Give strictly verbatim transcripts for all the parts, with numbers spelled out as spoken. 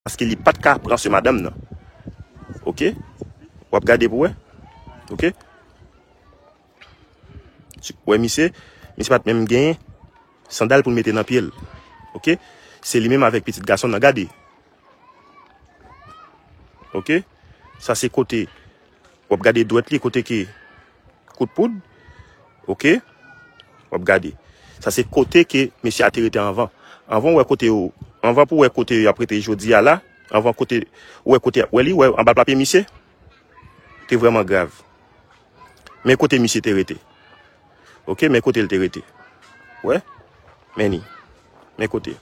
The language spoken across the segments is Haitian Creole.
Paske li pa t ka pran swen madanm nan. Oke? W ap gade pou wè. Oke? Wè misye, misye pa t menm genyen sandal pou l mete nan pye l. Oke? Se li menm avèk pitit gason nan. Gade. Oke? Sa se kote w ap gade dwèt li, kote ke kout poud. Oke? W ap gade. Sa se kote ke mesye a te rete anvan. Anvan w wè kote yo, anvan pou w wè kote y ap rete jodi a la, anvan kote, w wè kote, wè li, wè anba lapye misye, te vrèman grav. Men kote misye te rete. Oke, men kote l te rete. Wè? Men ni. Men kote.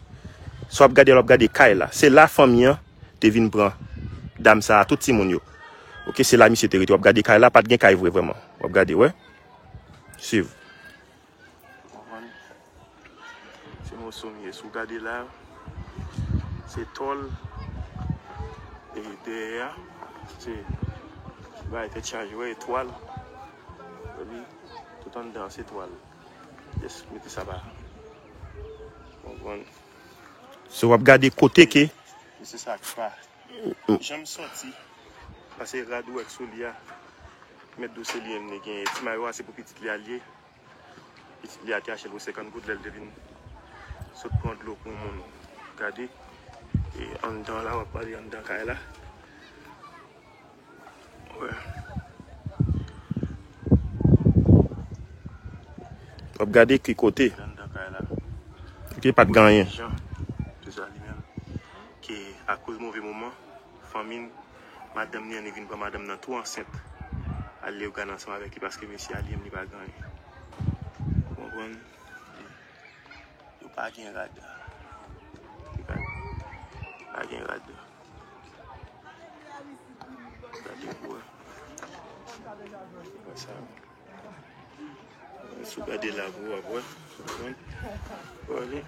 Si w ap gade, w ap gade kay la. Se la fanmi an te vin pran dam sa a, tout timoun yo. Oke, se la misye te rete. W ap gade kay la, pa t gen kay vre vrèman. W ap gade, wè. Swiv. Konprann? Se moso m ye. Si w gade la, se tòl. E dèyè a, se bagay tèt chaje, wè, e twal. Epi, tout anndan an, se twal. Jis mete sa ba. Konprann? So, w ap gade kote ke. E se sa k pa janm sòti. Pase rad ou wè k sou li a. Mèt dosye li menm li genyen. Ti mayo a se pou pitit li a l ye. Pitit li a te achte l pou senkant goud lè l te vin sot pran dlo pou yon moun. Gade. E anndan la, w ap gade anndan kay la. Wè. W ap gade ki kote. Anndan kay la. Oke, pa t gen anyen. Jan, se sa li menm. Ke akoz move moman, fanmi n, madanm ni annik vin pran madanm nan tou ansent. Al Leyogàn ansanm avèk li paske mesye a li menm li pa gen anyen. Ou konprann? Yo pa gen rad. Yo pa, pa gen rad. Gade pou wè. Wè sa. Si w gade la pou w ap wè. Konprann? Wè li.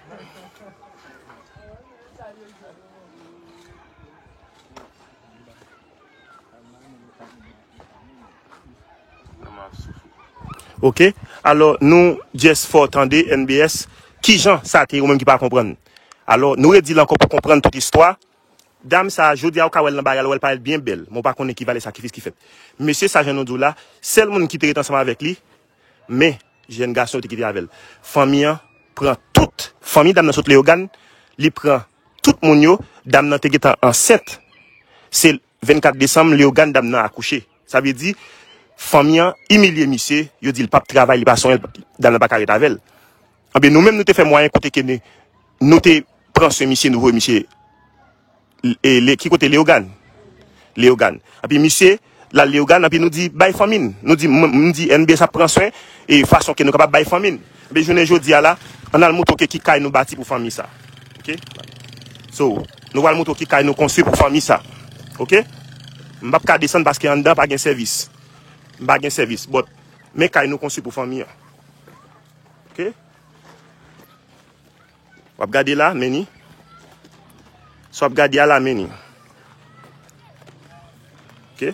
Nan m ap soufri. Oke. Alò, nou just fè w tande, N B S, kijan sa te ye, ou menm ki pa konprann. Alò, nou redi l ankò pou konprann tout istwa. Dam sa, jodi a, ou ka wè l nan bagay la, ou wè l parèt byen bèl. Men w pa konnen ki valè sakrifis ki fèt. Mesye sa, jan nou di w la, sèl moun ki te ret ansanm avèk li, men jèn gason yo te kite avè l. Fanmi an pran tout. Fanmi dam nan sot Leyogàn, li pran tout moun yo. Dam nan te gentan ansent. Se vennkat desanm, Leyogàn, dam nan akouche. Sa vle di, fanmi an imilye misye, yo di l p ap travay, li pa sonje l, dam nan pa ka ret avè l. Anben, nou menm, nou te fè mwayen kote ke ne, nou te pran swen misye, nou voye misye e, le, ki kote Leyogàn? Leyogàn. Epi misye, l al Leyogàn, epi nou di, bay fanmi n. Nou di, m, m di, N B S ap pran swen, e fason ke nou kapab bay fanmi n. Epi jounen jodi a la, ann al montre w ke ki kay nou bati pou fanmi sa. Oke? So, nou pral montre w ki kay nou konstwi pou fanmi sa. Oke? M p ap ka desann paske anndan pa gen sèvis. M pa gen sèvis. But, men kay nou konstwi pou fanmi an. Oke? W ap gade la, men ni. Sa w ap gade a la, men ni. Oke?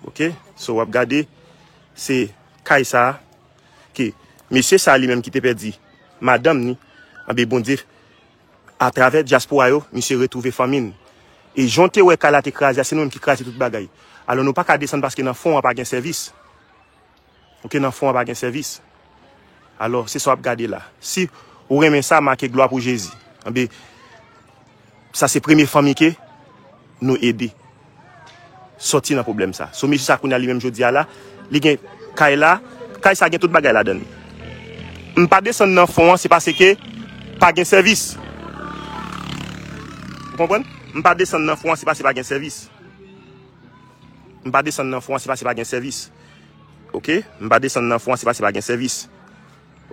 Oke? So, w ap gade, se kay sa a, ke mesye sa a li menm ki te pèdi madanm ni, anben Bondye atravè dyaspora yo, misye retwouve fanmi n. E jan w te wè kay la te kraze a, se nou menm ki kraze tout bagay. Alò, nou pa ka desann paske nan fon an pa gen sèvis. Oke, nan fon an pa gen sèvis. Alò, se sa w ap gade la. Si ou renmen sa, make glwa pou Jezi. Anben, sa se premye fanmi ke nou ede sòti nan pwoblèm sa. So, mesye sa kounye a li menm jodi a la, li gen kay la, kay sa gen tout bagay ladan l. M pa desann nan fon an, se paske pa gen sèvis. Ou konprann? M pa desann nan fon an, se paske pa gen sèvis. M pa desann nan fon an, se paske pa gen sèvis. Oke? M pa desann nan fon an, se paske pa gen sèvis.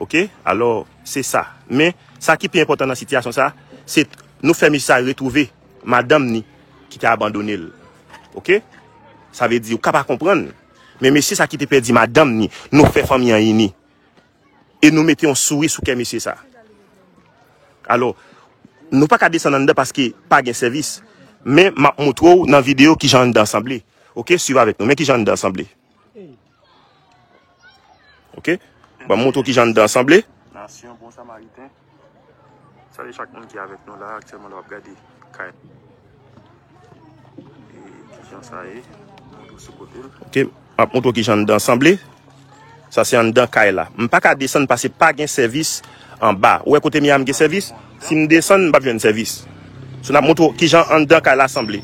Oke? Alò, se sa. Men, sa ki pi enpòtan nan sitiyasyon sa, se nou fè mesye sa retwouve madanm ni ki te abandone l. Oke? Sa vle di, ou ka pa konprann. Men mesye sa ki te pèdi madanm ni, nou fè fanmi an ini. E nou mete yon souri sou kè mesye sa. Alò, nou pa ka desann anndan paske pa gen sèvis. Men, m ap montre w nan videyo kijan anndan an sanble. Oke? Swiv avèk nou. Men kijan anndan an sanble. Oke? Ban m montre w kijan anndan an sanble. Nasyon bon Samariten. Salye chak moun ki avèk nou la. Aktyèlman la w ap gade kay. E kijan sa ye? Montre w sou kote l. Ok, m ap montre w kijan anndan sanble. Sa se anndan kay la. M pa ka desann paske pa gen sèvis anba. Ou wè kote m ye a m gen sèvis? Si m desann, m p ap jwenn sèvis. So n ap montre w kijan anndan kay la sanble.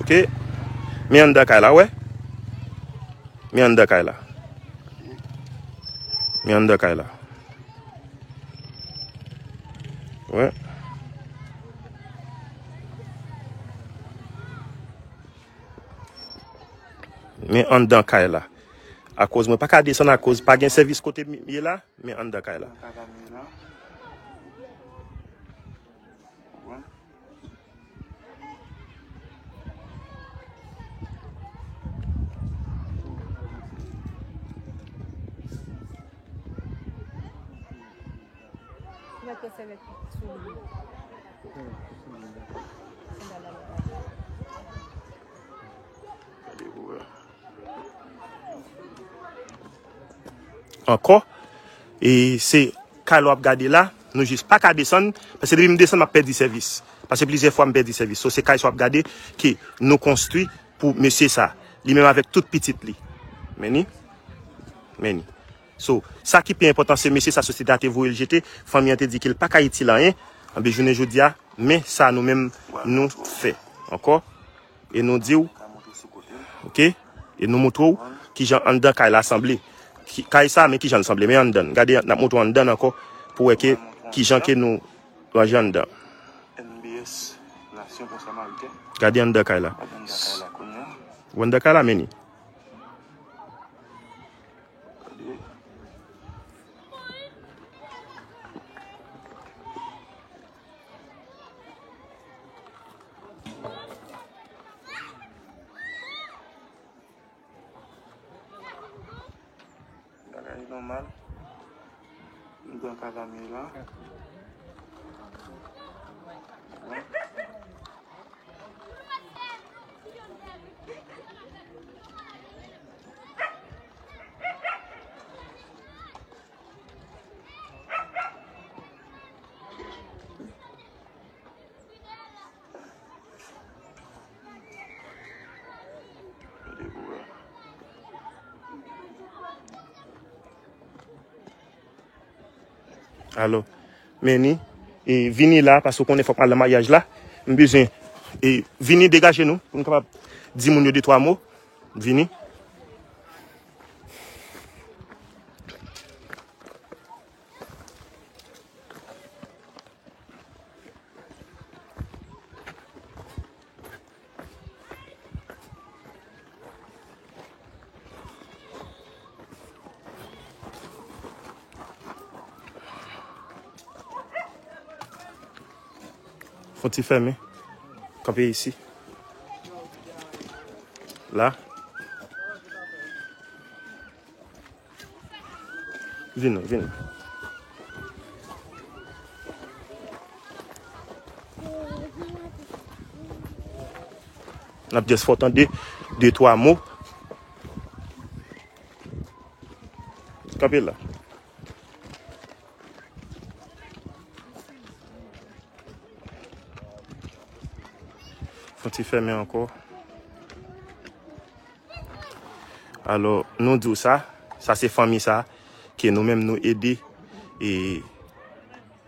Ok? Men anndan kay la, w wè? Men anndan kay la. Men anndan kay la. Wè. Men anndan kay la. Akoz mwen pa ka desann akoz pa gen sèvis kote m ye la, men anndan kay la. Mete sèvyèt sou li. Sandal la mete. Gade pou wè. Ankò, e se kay la w ap gade la, nou jis pa ka desann, paske depi m desann, m ap pèdi sèvis. Paske plizyè fwa m pèdi sèvis. So, se kay sa w ap gade ke nou konstwi pou mesye sa. Li menm avèk tout pitit li. Men ni. Men ni. So, sa ki pi enpòtan, se mesye sa sosyete a te voye l jete, fanmi an te di ke l pa ka itil anyen. Anben, jounen jodi a, men sa nou menm nou fè. Ankò, e nou di w, ok? E nou montre w kijan anndan kay la sanble. Ki, kay sa, men kijan l sanble. Men anndan. Gade, n ap montre w anndan ankò pou wè ke kijan ke nou ranje anndan. Gade anndan kay la. Ou anndan kay la, men ni. Bagay nòmal. M pran kalami la. Alò, men ni, e, vini la, paske w konnen fòk m al nan maryaj la. M bezwen, e, vini degaje nou, pou n kapab di moun yo de twa mo. Vini. Fon ti fèmen. Kanpe isi. La. Vini, vini. N ap just fè w tande de twa mo. Kanpe la. Fon ti fèmen ankò. Alò, nou di w sa, sa se fanmi sa, ke nou menm nou ede, e,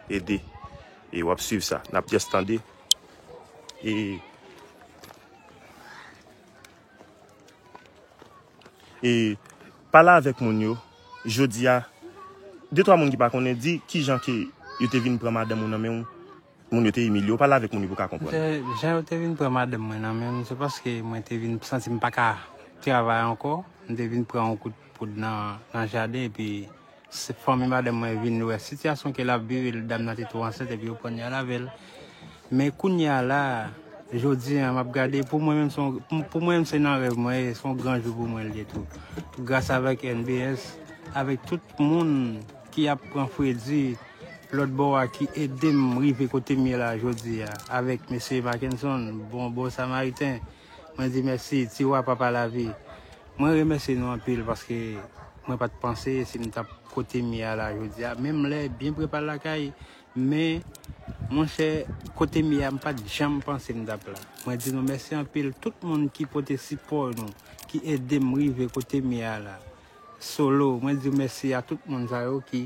ede. E w ap swiv sa, n ap just tande. E, e pale avèk moun yo, jodi a, de twa moun ki pa konnen, di kijan ke yo te vin pran madanm ou nan men w, moun yo te imilye w, pale avèk moun yo pou w ka konprann. Jan yo te vin pran madanm mwen nan men m, se paske mwen te vin santi m pa ka travay ankò. M te vin pran yon kout poud nan, nan jaden, epi se fanmi madanm mwen vin wè sitiyasyon ke l ap viv, e dam nan te tou ansent, epi yo pran l, y al avè l. Men kounye a la, jodi a, m ap gade, pou mwen menm, se yon, pou, pou mwen menm, se nan rèv mwen ye, se yon gran jou pou mwen l ye tou. Gras avèk N B S, avèk tout moun ki ap pran fredi, lòt bò a ki ede m rive kote m ye la jodi a, avèk mesye Mackenson, bon, bon Samariten. Mwen di mèsi, Tiwa, papa lavi. Mwen remèsye nou anpil paske mwen pa t panse si m t ap kote m ye a la jodi a. Menm lè byen pre pa l lakay, men, monchè, kote m ye a, m pa t janm panse m t ap la. Mwen di nou mèsi anpil, tout moun ki pote sipò nou, ki ede m rive kote m ye a la. Solo, mwen di mèsi a tout moun sa yo ki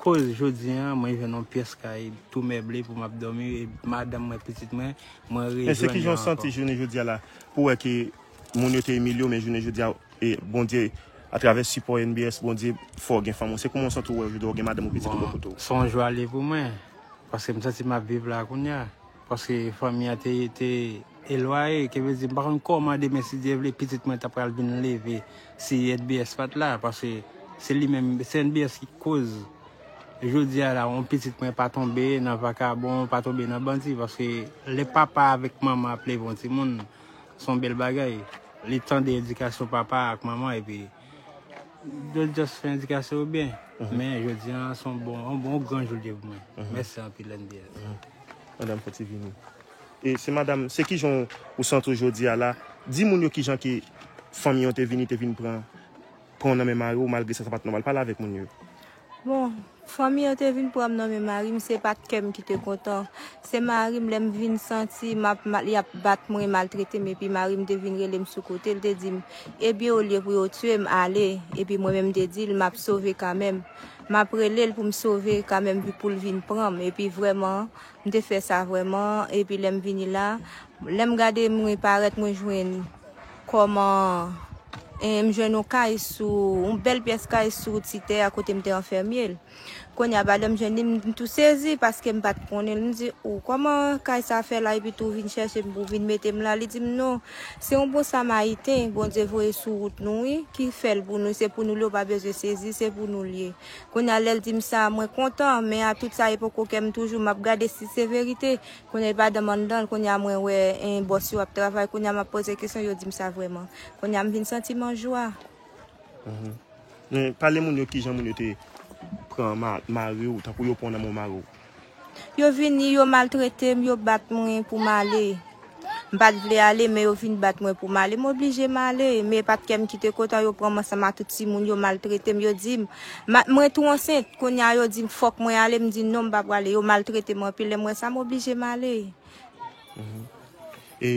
koz jodi a, mwen jwenn yon pyès kay tou meble pou m ap dòmi, e madanm mwen, pitit mwen, mwen rejwenn yo ankò. Men se ki jan w santi jounen jodi a la, pou w wè ke moun yo te imilye w, men jounen jodi a, e Bondye, atravè sipò N B S, Bondye fè w gen fanmi w. Se kòman w santi w wè w jodi a w gen madanm ou pitit ou bò kote w? Se yon jwa li ye pou mwen, paske m santi m ap viv la kounye a. Paske fanmi an te, te elwaye, ke vle di, m pa konn kòman demen, si Dye vle, pitit mwen ta pral vin leve si N B S pa t la, paske se li menm, se N B S ki koz jodi a la, yon pitit mwen pa tonbe nan vakabon, pa tonbe nan bandi, paske lè papa avèk manman ap leve yon timoun, se yon bèl bagay. Li tande edikasyon papa ak manman, epi yo just fè edikasyon yo byen. Men jodi a, se yon bon, yon bon gran jou l ye pou mwen. Mèsi anpil, N B S. Madanm fò ti vini. E se madanm, se ki jan ou santi w jodi a la? Di moun yo ki jan ke fanmi an te vini, te vin pran, pran w nan men mari w, malgre sa, sa pa t nòmal. Pale avèk moun yo. Bon, fanmi an te vin pran m nan men mari m, se pa t kè m ki te kontan. Se mari m, lè m vin santi m ap, ma-, y ap bat mwen, maltrete m, epi mari m te vin rele m sou kote, l te di m, ebyen, olye pou yo tiye m, ale. Epi mwen menm, m te di l, m ap sove kanmenm. M ap rele l pou m sove kanmenm, pou l vin pran m. Epi vrèman, m te fè sa vrèman. Epi lè m vini la, lè m gade mwen parèt, mwen jwenn kòman, e, m jwenn yon kay sou, yon bèl pyès kay sou ti tè a kote m te anfèmye l. Kounye a, pandan m jwenn li, m tou sezi paske m pa t konnen l. M di, o, kòman kay sa fè la epi tou vin chèche m pou vin mete m la? Li di m, non, se yon bon Samariten Bondye voye sou wout nou, wi, ki fè l pou nou. Se pou nou l ye, w pa bezwen sezi, se pou nou l ye. Kounye a, lè l di m sa, mwen kontan, men a tout sa, e poko kè m toujou, m ap gade si se verite. Kounye a, e pa dan m anndan l, kounye a, mwen wè, en, bòs yo ap travay, kounye a, m ap poze kesyon, yo di m sa vrèman. Kounye a, m vin santi m an jwa. Men, pale moun yo kijan moun yo te pran ma-, mari w, tankou yo pran w nan men mari w. Yo vini, yo maltrete m, yo bat mwen pou m ale. M pa t vle ale, men yo vin bat mwen pou m ale. M oblije m ale, men e pa t kè m ki te kontan, yo pran m ansanm a tout timoun, yo maltrete m, yo di m, ma-, mwen tou ansent, kounye a yo di m fòk mwen ale, m di non, m pa prale, yo maltrete m anpil, lè m wè sa, m oblije m ale. E,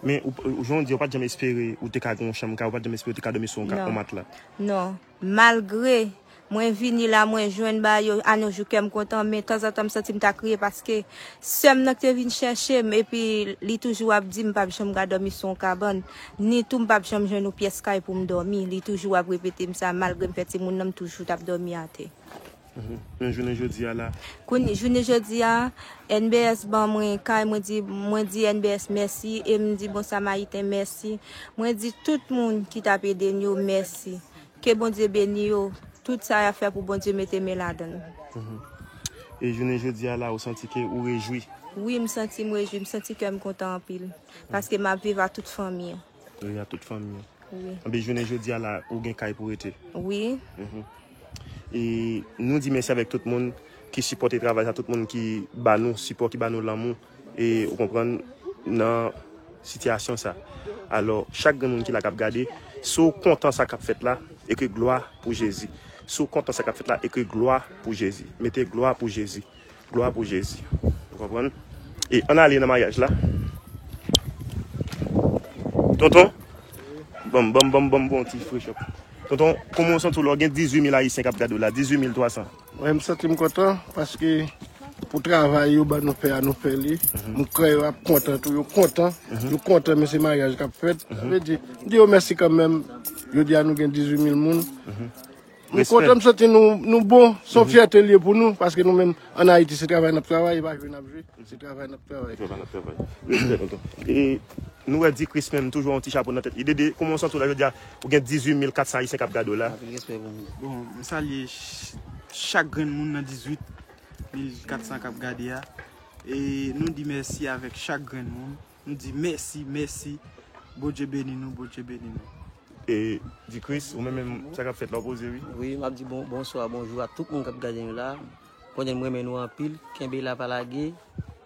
men, ou, ou, jan w di, ou pa t janm espere ou te ka gen yon chanm kay, ou pa t janm espere ou te ka dòmi sou yon ka-, yon matla. Non. Malgre mwen vini la, mwen jwenn bagay yo, a nos jours kè m kontan, men tanzantan m santi m ta kriye paske sè m nan ki te vin chèche m, epi li toujou ap di m p ap janm ka dòmi sou yon kabann, ni tou m p ap janm jwenn yon pyès kay pou m dòmi. Li toujou ap repete m sa, malgre m fè timoun nan, m toujou t ap dòmi atè. Men jounen jodi a la. Kounye, jounen jodi a, N B S ban mwen kay, mwen di, mwen di N B S mèsi, e m di Bon Samariten mèsi. Mwen di tout moun ki t ap ede n yo mèsi. Ke Bondye beni yo. Tout sa y ap fè pou Bondye mete men ladan l. E jounen jodi a la, ou santi ke ou rejwi? Wi, m santi m rejwi, m santi kè m kontan anpil. Paske m ap viv a tout fanmi an. Wi, a tout fanmi an. Wi. Anben, jounen jodi a la, ou gen kay pou rete. Wi. E nou di mèsi avèk tout moun ki sipòte travay sa, tout moun ki ba nou sipò, ki ba nou lanmou, e ou konprann, nan sitiyasyon sa. Alò, chak grenn moun ki la k ap gade, si w kontan sa k ap fèt la, ekri glwa pou Jezi. Si w kontan sa k ap fèt la, ekri glwa pou Jezi. Mete glwa pou Jezi. Glwa pou Jezi. Ou konprann? E ann ale nan maryaj la. Tonton, ban m, ban m, ban m, ban m bon ti fresh up. Tonton, kòman w santi w lè w gen dizuit mil Ayisyen k ap gade w la? Dizuit mil twa san. Mwen, m santi m kontan paske pou travay yo ban nou fè a, nou fè li. M kwè yo ap kontan tou, yo kontan. Yo kontan, men se maryaj k ap fèt. Sa vle di, m di yo mèsi kanmenm. Jodi a, nou gen dizuit mil moun. M kontan, m santi nou, nou bon. Se yon fyète l ye pou nou, paske nou menm, ann Ayiti, se travay n ap travay, e pa jwe n ap jwe. Se travay n ap travay. Travay n ap travay. Respè, tonton. E nou wè Dikris menm, toujou yon ti chapo nan tèt li. Dede, kòman w santi w la jodi a? Ou gen dizuit mil kat san Ayisyen k ap gade w la. Anpil respè pou nou. Bon, m salye ch-, chak grenn moun nan dizuit mil kat san k ap gade a. E nou di mèsi avèk chak grenn moun. Nou di mèsi, mèsi. Bondye beni nou, Bondye beni nou. E, Dikris, ou menm menm, sa k ap fèt la, w poze, wi. Wi, m ap di bon, bonswa, bonjou a tout moun k ap gade nou la. Konnen m renmen nou anpil. Kenbe la, pa lage.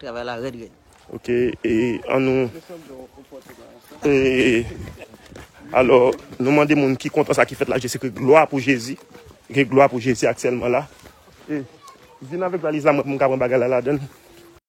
Travay la rèd, rèd. Ok, e, ann nou, e, Alò, nou mande moun ki kontan sa ki fèt la, jis ekri glwa pou Jezi. Ekri glwa pou Jezi aktyèlman la. E vin avèk valiz la, mwen, pou m ka pran bagay la ladan l.